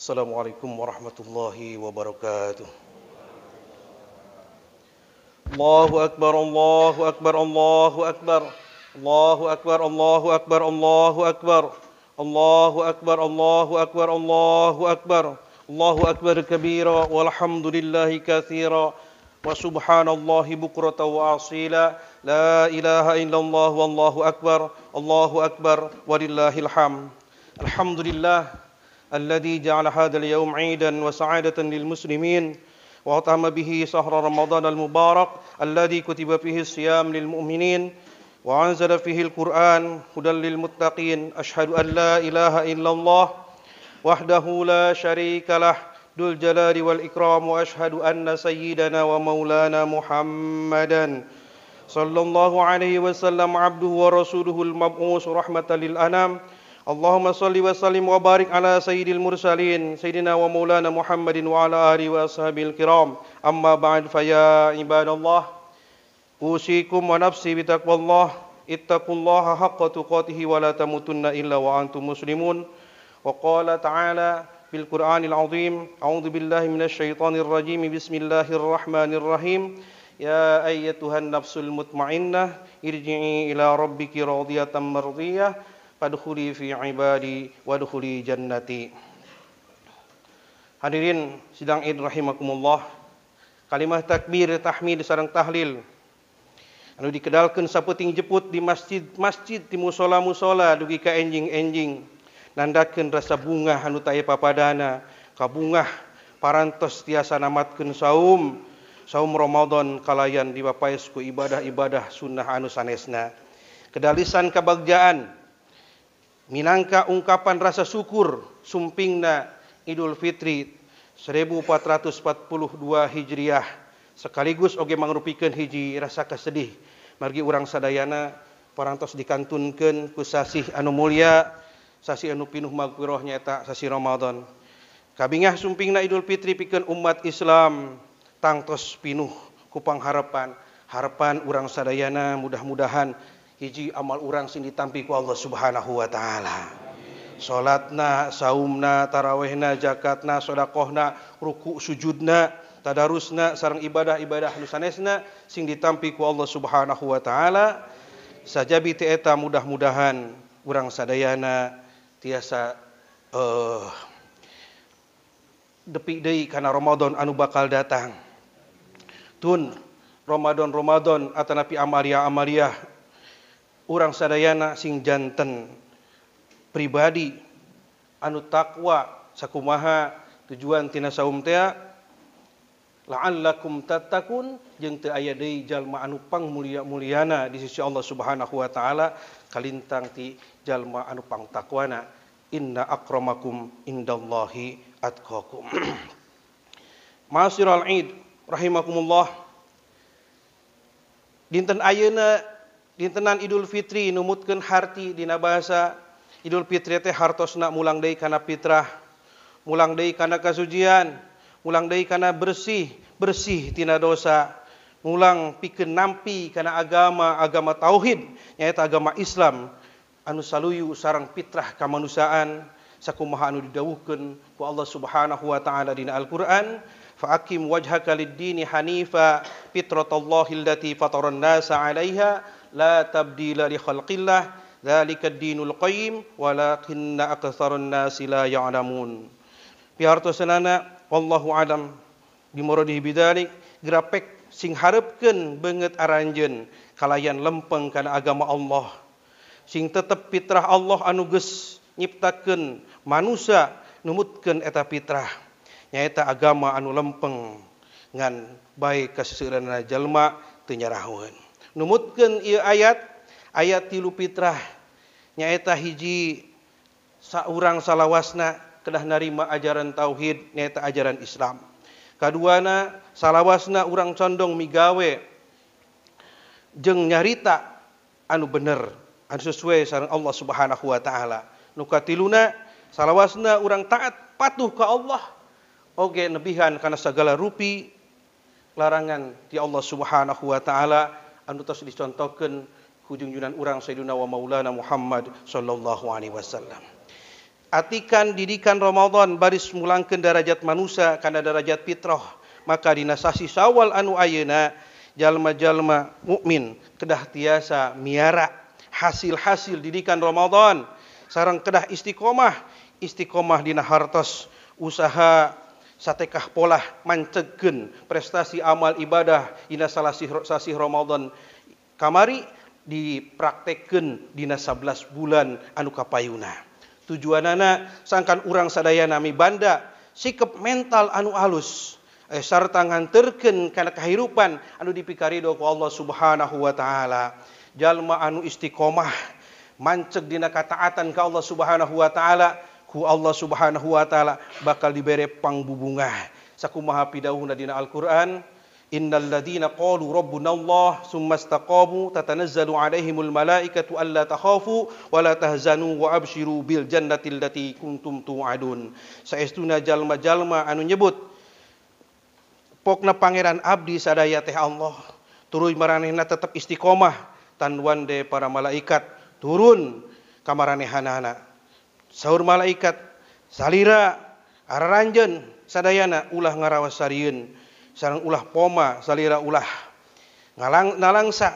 Assalamualaikum warahmatullahi wabarakatuh. Allahu akbar, Allahu akbar, Allahu akbar. Allahu akbar, Allahu akbar, Allahu akbar. Allahu akbar, Allahu akbar, Allahu akbar. Allahu akbar kabira walhamdulillahi katsira wa subhanallahi bukratan wa asila. La ilaha illallah wallahu akbar, Allahu akbar walillahil hamd. Alhamdulillah alladhi ja'ala hadzal yawm 'idan wa sa'adatan lil muslimin wa atama bihi sahra Ramadan al mubarak alladhi kutiba fihi siyam lil mu'minin wa anzala fihi al Qur'an hudan lil muttaqin. Ashhadu an la ilaha illallah wahdahu la syarika lah dzul jalali wal ikram wa ashhadu anna sayyidana wa maulana Muhammadan sallallahu alaihi wasallam abduhu wa rasuluhul mab'us rahmatan lil anam. Allahumma salli wa sallim wa barik ala sayyidil mursalin sayyidina wa maulana Muhammadin wa ala alihi wa ashabil kiram. Amma ba'd, fa ya ibadallah, usikum wa nafsi bitaqwallah, ittaqullaha haqqa tuqatih wa la tamutunna illa wa antum muslimun. Wa qala ta'ala fil Qur'anil azim, a'udzu billahi minasy syaithanir rajim, bismillahirrahmanirrahim. Ya ayyatuhan nafsul mutmainnah irji'i ila rabbiki radiyatan mardiyah fadkhuli fi ibadi wadkhuli jannati. Hadirin sidang Id rahimakumullah. Kalimah takbir, tahmid sareng tahlil anu dikedalkeun sapeuting jeput di masjid-masjid, di musola-musola dugi ka enjing-enjing, nandakeun rasa bungah anu taya papadana, kabungah parantos tiasa namatkeun saum saum Ramadan kalayan dipapaes ku ibadah-ibadah sunnah anu sanesna. Kedalisan kabagjaan minangka ungkapan rasa syukur sumpingna Idul Fitri 1442 Hijriah, sekaligus oge mangrupikeun hiji rasa kasedih margi urang sadayana parantos dikantunkeun ku sasih anu mulia, sasih anu pinuh magfirah nyaeta sasih Ramadan. Kabingah sumpingna Idul Fitri pikeun umat Islam tangtos pinuh ku pangharapan, harapan urang sadayana mudah-mudahan hiji amal urang sing ditampi ku Allah Subhanahu wa taala. Salatna, saumna, tarawihna, zakatna, sedekahna, ruku sujudna, tadarusna sareng ibadah-ibadah nu sanesna sing ditampi ku Allah Subhanahu wa taala. Sajabi teu eta mudah-mudahan urang sadayana tiasa depi deui kana Ramadan anu bakal datang. Tun Ramadan-Ramadan atanapi amalia-amaliah urang sadayana sing janten pribadi anu takwa sakumaha tujuan tina saum teh la'allakum tattaqun, jeung teu aya deui jalma anu pangmulia-muliana di sisi Allah Subhanahu wa taala kalintang ti jalma anu pangtakwana. Inna akramakum indallahi atqakum. Ma'asyiral Id rahimakumullah. Dinten ayeuna dintenan Idul Fitri numutkeun harti dina bahasa Idul Fitri teh hartosna mulang deui kana fitrah, mulang deui kana kasucian, mulang deui kana bersih, bersih tina dosa, mulang pikeun nampi kana agama, agama tauhid nyaeta agama Islam anu saluyu sareng fitrah kamanusiaan sakumaha anu didawuhkeun ku Allah Subhanahu wa taala dina Al-Qur'an, fa aqim wajhaka lid-dini hanifa fitratallahi allati fataran nasa 'alaiha la tabdila li khalqillah dzalika ad-dinul qayyim walakinna aktsaran nasi la ya'lamun. Pihartosanana wallahu alam bimuradihi bidzalik, grapek sing hareupkeun beungeut aranjeun kalayan lempeng kana agama Allah, sing tetep fitrah Allah anu geus nyiptakeun manusia numutkeun eta fitrah nyaeta agama anu lempeng ngan bae kaseueuranna jalma teu nyarahoeun. Numutkeun ieu ayat, ayat tilu fitrah nyaeta hiji saurang salawasna kedah narima ajaran tauhid nyaeta ajaran Islam. Kaduana salawasna urang condong migawe jeung nyarita anu bener anu sesuai sareng Allah Subhanahu wa taala. Nu katiluna salawasna urang taat patuh ka Allah oge nebihan kana sagala rupi larangan ti Allah Subhanahu wa taala anu tos dicontohkeun ku junjunan urang Sayyidina wa Maulana Muhammad sallallahu alaihi wasallam. Atikan didikan Ramadan baris mulangkeun darajat manusia kana darajat fitrah. Maka dina sasi Syawal anu ayeuna jalma-jalma mukmin kedah tiasa miara hasil-hasil didikan Ramadan sareng kedah istiqomah, istiqomah dina hartos usaha satekah polah mancegkeun prestasi amal ibadah dina sasih Ramadan kamari dipraktekkeun dina 11 bulan anu kapayuna. Tujuanana sangkan urang sadayana mibanda sikep mental anu alus sarta nganterkeun kana kahirupan anu dipikarido ku Allah Subhanahu wa taala. Jalma anu istiqomah manceg dina kataatan ka Allah Subhanahu wa taala, ku Allah Subhanahu wa taala bakal dibere pangbubungah. Sakumaha pidawuhna dina Al-Qur'an, innal ladzina qalu rabbuna Allah summa istaqamu tatanazzalu alaihimul malaikatu alla takhafu wa la tahzanu wa abshiru bil jannati allati kuntum tu'adun. Saestuna jalma-jalma anu nyebut pokna pangeran abdi sadaya teh Allah, tuluy maranehna tetep istiqomah tanwande para malaikat turun ka maranehanana. Saur malaikat salira araranjeun sadayana ulah ngarawas sarieun sareng ulah poma salira ulah ngalang nalangsa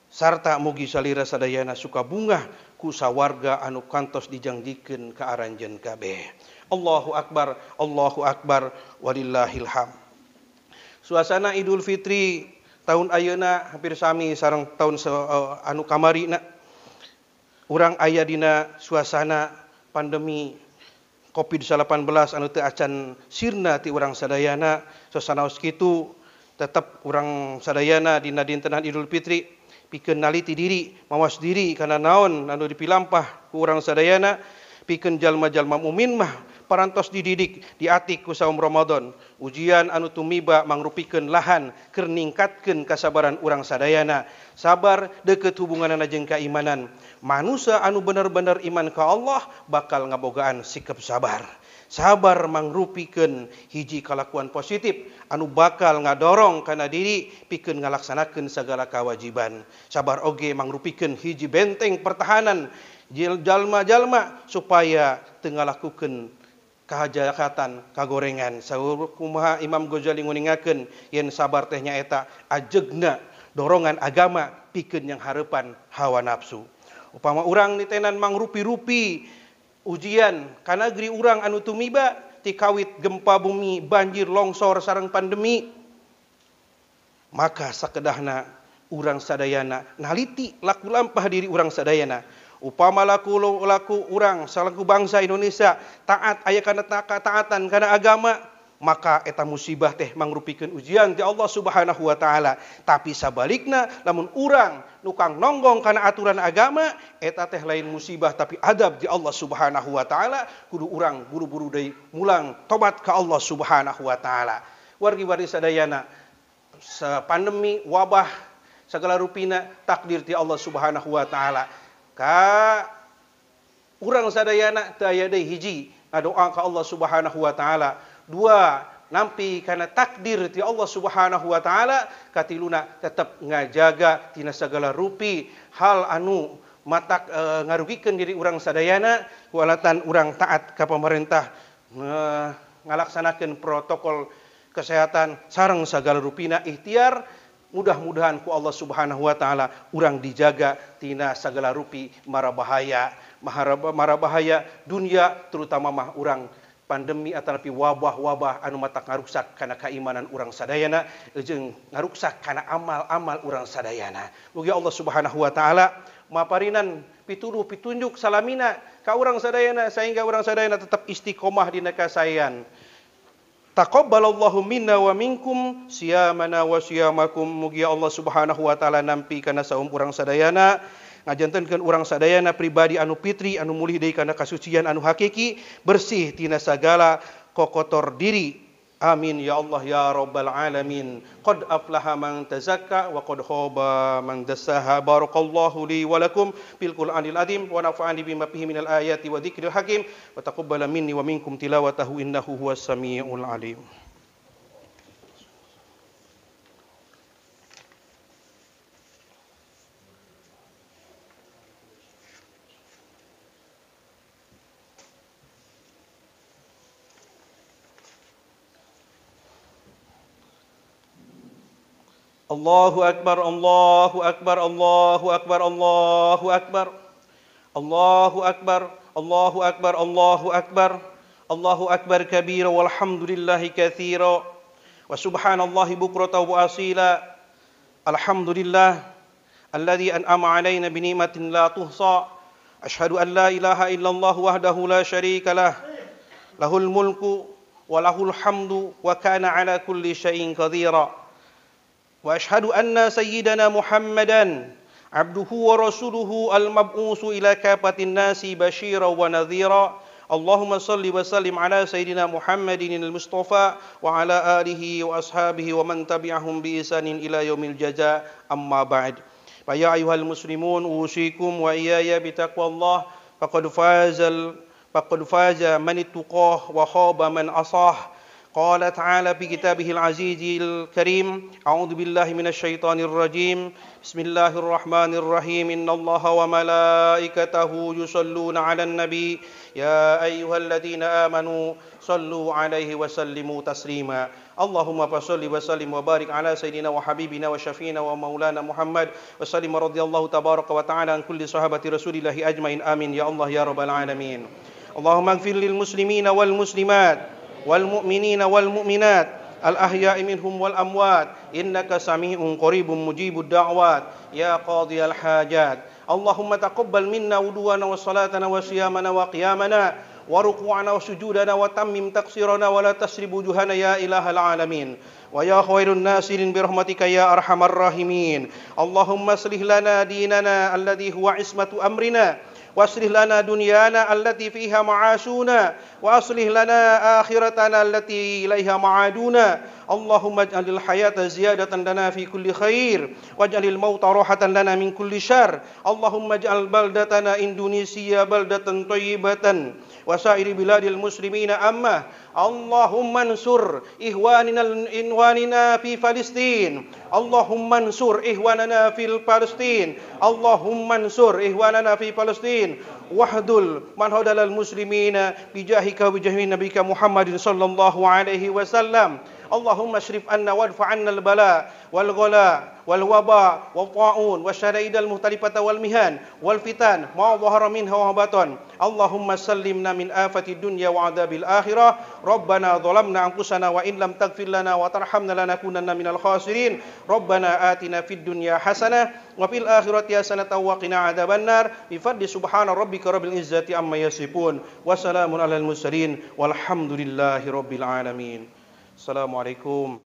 sarta mugi salira sadayana suka bungah ku sawarga anu kantos dijangjikeun ka aranjeun kabeh. Allahu akbar, Allahu akbar, walillahil hamd. Suasana Idul Fitri tahun ayeuna hampir sami sareng tahun anu kamarina. Urang aya dina suasana pandemi Covid-19 anu teu acan sirna ti urang sadayana. Suasana kitu tetep urang sadayana dina dintenan Idul Fitri pikeun naliti diri, mawas diri kana naon anu dipilampah ku urang sadayana, pikeun jalma-jalma mukmin mah parantos dididik diatik ku saum Ramadan. Ujian anu tumiba mangrupikeun lahan keur ningkatkeun kasabaran urang sadayana. Sabar deukeut hubunganana jeung kaimanan. Manusia anu bener-bener iman ka Allah bakal ngabogaan sikap sabar. Sabar mangrupikeun hiji kalakuan positif anu bakal ngadorong kana diri pikeun ngalaksanakeun sagala kewajiban. Sabar oge mangrupikeun hiji benteng pertahanan jalma-jalma supaya teu ngalakukeun kahajakatan kagorengan. Saur kumaha Imam Ghazali nguningakeun yen sabar teh nyaeta ajegna dorongan agama pikeun yang hareupan hawa nafsu. Upama urang nitenan mangrupi-rupi ujian ka negeri urang anu tumiba tikawit gempa bumi, banjir, longsor sareng pandemi, maka sakedahna urang sadayana naliti laku lampah diri urang sadayana. Upama laku urang salaku bangsa Indonesia taat aya kana kataatan kana agama, maka eta musibah teh mangrupikeun ujian ti Allah Subhanahu wa taala. Tapi sabalikna lamun urang nukang nonggong kana aturan agama, eta teh lain musibah tapi adab di Allah Subhanahu wa taala. Kudu urang buru-buru deui mulang tobat ka Allah Subhanahu wa taala. Wargi-wargi sadayana, pandemi wabah segala rupina takdir ti Allah Subhanahu wa taala. Ka urang sadayana teu aya deui hiji ngadoa ka Allah Subhanahu wa taala, dua nampi kana takdir ti Allah Subhanahu wa taala, katiluna tetep ngajaga tina segala rupi hal anu matak ngarugikeun diri urang sadayana ku alatan urang taat ka pemerintah, ngalaksanakeun protokol kesehatan sareng sagala rupina ikhtiar. Mudah-mudahan ku Allah Subhanahu wa taala urang dijaga tina sagala rupi mara bahaya, mara bahaya dunia terutama mah urang pandemi atanapi wabah-wabah anu matak ngaruksak kana keimanan urang sadayana jeung ngaruksak kana amal-amal urang sadayana. Mugi Allah Subhanahu wa taala maparinan pituduh pitunjuk salamina ka urang sadayana sehingga urang sadayana tetap istiqomah dina kasaean. Taqabbalallahu minna wa minkum siyamana wa siyamakum. Mugi Allah Subhanahu wa taala nampi kana saum urang sadayana, ngajantenkeun urang sadayana pribadi anu fitri anu mulih deui kana kasucian anu hakiki, bersih tina sagala kokotor diri. Amin ya Allah ya rabbal alamin. Qad aflaha man tazakka wa qad khaba man dassaha. Barakallahu li wa lakum bil Qur'anil azim wa nafa'ani bima fihi minal ayati wa dzikril hakim wa taqabbala minni wa minkum tilawatahu innahu huwas samiul alim. Allahu akbar, Allahu akbar, Allahu akbar, Allahu akbar. Allahu akbar, Allahu akbar, Allahu akbar. Allahu akbar kabira walhamdulillahi katsira. Wa subhanallahi bukratan wa asila. Alhamdulillah alladzi an'ama alaina bi ni'matin la tuhsa. Ashhadu an la ilaha illallah wahdahu la syarika lah. Lahul mulku wa lahul hamdu wa kana ala kulli syai'in qadira. Wa ashhadu anna sayyidana Muhammadan abduhu wa rasuluhu al-mab'usu ila kafatin nasi bashira wa nadhira. Allahumma salli wa sallim ala sayyidina Muhammadin al-Mustafa wa ala alihi wa ashabihi wa man tabi'ahum bi ihsanin ila yaumil jaza. Amma ba'd. Fa ya ayyuhal muslimun usikum wa iyaya bi taqwallah faqad faza man ittaqah wa khaba man asah. Qala ta'ala fi kitabihil azizil karim, a'udzu billahi minasy syaithanir rajim. Bismillahirrahmanirrahim. Innallaha wa malaikatahu yusholluna 'alan nabi ya ayyuhalladzina amanu sallu 'alaihi wa sallimu taslima. Allahumma fasholli wa sallim wa barik ala sayyidina wa habibina wa syafiina wa maulana Muhammad wa sallim radhiyallahu tabaraka wa ta'ala an kulli sahabati rasulillahi ajmain. Amin ya Allah ya rabbal alamin. Allahumma ighfir lil muslimina wal muslimat wal mu'minina wal mu'minat al ahya'i minhum wal amwat innaka sami'un qaribun mujibud da'wat ya qadiyal hajat. Allahumma taqabbal minna wudu'ana wa salatana wa siyamana wa qiyamana wa ruku'ana wa sujudana wa tammim taqsirana wa la tasrib wujuhana ya ilahal alamin wa ya khairun nasirin bi rahmatika ya arhamar rahimin. Allahumma aslih lana dinana alladhi huwa ismatu amrina waslih lana dunyana allati fiha ma'ashuna wa aslih lana akhiratana allati ilaiha ma'aduna. Allahumma ij'alil hayata ziyadatan lana fi kulli khair waj'alil mauta rahatan lana min kulli syarr. Allahumma ij'al baldatana Indonesia baldatan thayyibatan wa sa'iri biladil muslimina ammah. Allahumma ansur ihwanina fi Palestin. Allahumma ansur ihwanana fil Palestin. Allahumma ansur ihwanana fi Palestin. Wahdul man hadalal muslimina bijahika wa bijahi nabika Muhammadin sallallahu alaihi wasallam. Allahumma ashrif anna wadfa anna al-bala wal ghala wal waba wal ta'un wasyaraid al muhtalifata wal mihan wal fitan ma dhahara minha wa batan. Allahumma sallimna min afati dunya wa adzabil akhirah. Rabbana zalamna anfusana wa in lam taghfir lana wa tarhamna lanakunanna minal khasirin. Rabbana atina fid dunya hasanah wa fil akhirati hasanah wa qina adzabannar. Bi fadli subhana rabbika rabbil izzati amma yasifun wa salamun alal mursalin walhamdulillahi rabbil alamin. Assalamualaikum.